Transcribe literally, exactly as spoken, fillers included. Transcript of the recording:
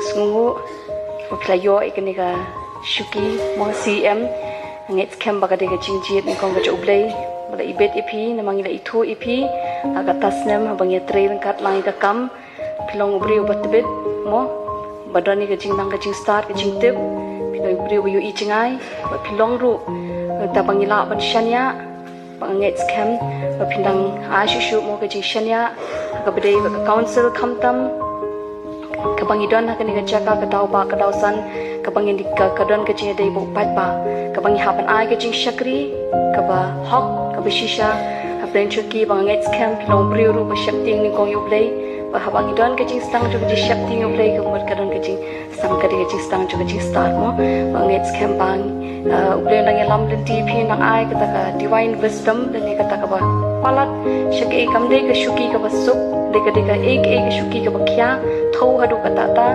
Sngewnguh ba phi la ïoh ïa kane ka shuki mo CM. Nga ngeit skhem ba ka dei ka jingjied nyngkong ka jong U Blei ba la ibit ïa phi, namar ngi la ithuh ïa phi ha kata ka snem haba ngi ïatrei ryngkat lang ïa ka kam. Phi long u briew ba tbit mo, ba don ïa ka jingnang ka jingstad ka jingtip. Phi long u briew ba ïohi jngai, ba phi long ruh, nangta ba ngi lah ban shaniah. Ba nga ngeit skhem ba phin dang ai shuh shuh mo ka jingshaniah ha kaba dei bad ka council, khamtam kaba ngi don ha kane ka jaka, ka daw ba ka daw san, kaba ngi ka, ka don ka jingïadei bad u paidbah, kaba ngi hap ban ai ka jingshakri kaba hok, kaba shisha ha pdeng shuki. Ba nga ngeit skhem phi long u briew ruh ba sheptieng nyngkong ïa U Blei, ba haba ngi don ka jingsdang jong ka jingsheptieng ïa U Blei, ka mut ka don ka jing sdang, ka dei ka jingsdang jong ka jingstad mo. Ba nga ngeit skhem ba, uh, U Blei u dang ïalam lynti ïa phi, u dang ai kata ka divine wisdom lane kata kaba palat sha kaei, kam dei ka shuki kaba suk, dei ka, dei kaei kaei ka shuki kaba khia, thew haduh katta katta.